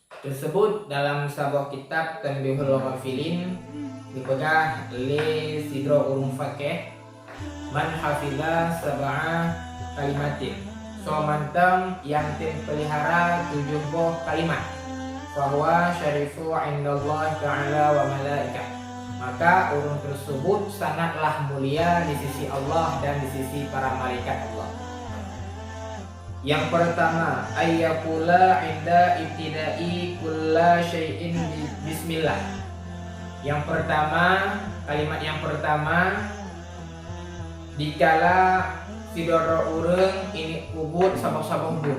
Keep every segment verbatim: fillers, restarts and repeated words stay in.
Teuseubut dalam saboh kitab Tanbihul Ghafilin, geupeugah lé sidroe ureuëng fakih, "Man hafiza sab'a kalimatin," soe mantong nyang tem peulihara tujoh boh kalimat, "fahuwa syarifu 'indallahi ta'ala wa malaikah," maka ureuëng teuseubut sangatlah mulia di sisi Allah dan di sisi para malaikat Allah. Yang pertama, ayyakula inda ibtida'i kulla syai'in bi-, bismillah. Yang pertama, kalimat yang pertama, dikala sidroe ureuëng ingat peubuet saboh-saboh buet,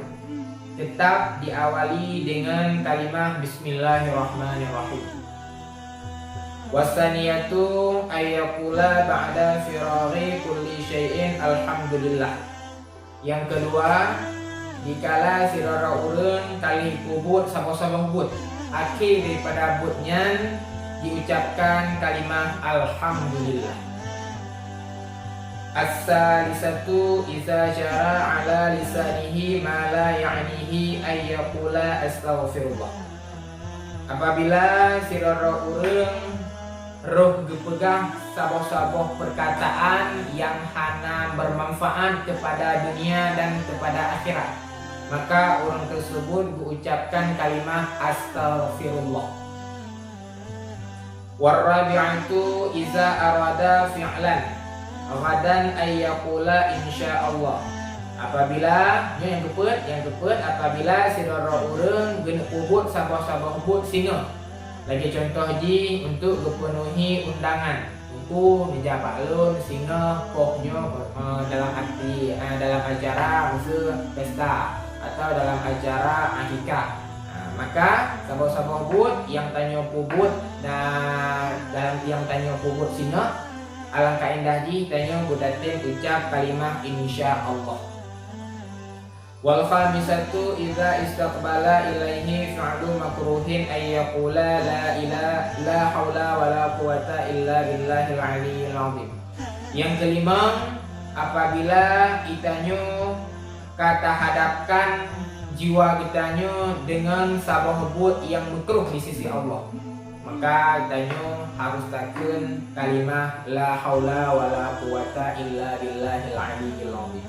tetap diawali dengan kalimah bismillahirrahmanirrahim. Wasaniyatu ayyakula ba'da firaghi kulli syai'in alhamdulillah. Yang kedua, dikala sidroe ureuëng ka lheueh peubuet saboh-saboh buet, akhé daripada buet nyan diucapkan kalimah alhamdulillah. As-salisatu iza jara ala lisanihi ma la ya'nihi ayyakula astaghfirullah. Apabila sidroe ureuëng roh geupeugah saboh-saboh peurkataan nyang hana beumanfaat keupada dunia dan keupada akhirat, maka ureuëng teuseubut geuucapkan kalimah astaghfirullah. Warrabi'atu iza arada fi'lan ghadan ayyakula insyaallah. Apabila, nyoe nyang keupeuet, nyang keupeuet, apabila sidroe ureuëng geuneuk peubuet saboh-saboh buet singoh, lagée contoh jih untuk geupeunuhi undangan, teungku neujak bak lôn singoh poh nyoe, eh, dalam arti, eh, dalam acara miseue pesta atau dalam acara akikah. Ha, maka saboh-saboh buet nyang tanyoe peubuet dan dalam nyang tanyoe peubuet singoh, alangkah indah jih tanyoe geudatem ucap kalimah insyaallah. Wal khamisatu iza istaqbala ilaihi fi'lu makruhin ayyakula la ila-, la haula wala quwwata illa billahil aliyyil azim. Yang kelima, apabila itanyoe ka tahadapkan jiwa geutanyoe deungon saboh buet nyang meukruh di sisi Allah, maka tanyoe harus takheun kalimah la haula wala quwwata illa billahil aliyyil azim.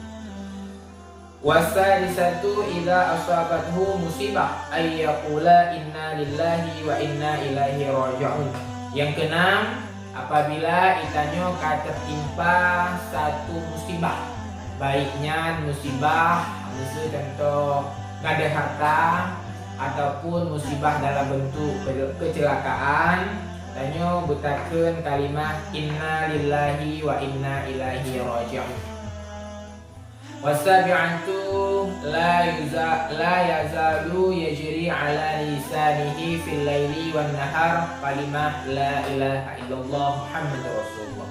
Wasadisatu idza asabathu musibah ayyakula inna lillahi wa inna ilaihi raji'un. Yang keenam, apabila itanyoe ka teutimpa satu musibah, baik nyan musibah, miseue contoh gadôh harta, ataupun musibah dalam bentuk ke-, kecelakaan, tanyoe beutakheun kalimah inna lillahi wa inna ilaihi raji'un. Wasabi'atu la yuza-, la yazalu yajri ala lisanihi fil laili wan nahar kalimah la ilaha illallah Muhammadur Rasulullah.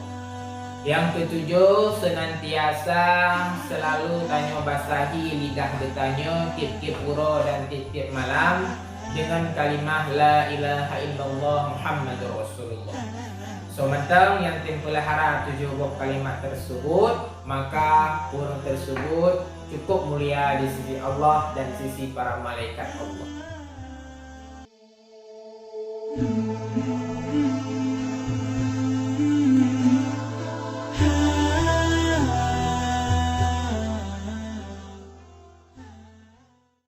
Yang ketujuh, senantiasa selalu tanyoe basahi lidah geutanyoe tiep-tiep uroe dan tiep-tiep malam dengan kalimah la ilaha illallah Muhammadur Rasulullah. Soe mantong nyang tem peulihara tujoh boh kalimat tersebut, maka ureuëng tersebut cukup mulia di sisi Allah dan sisi para malaikat Allah.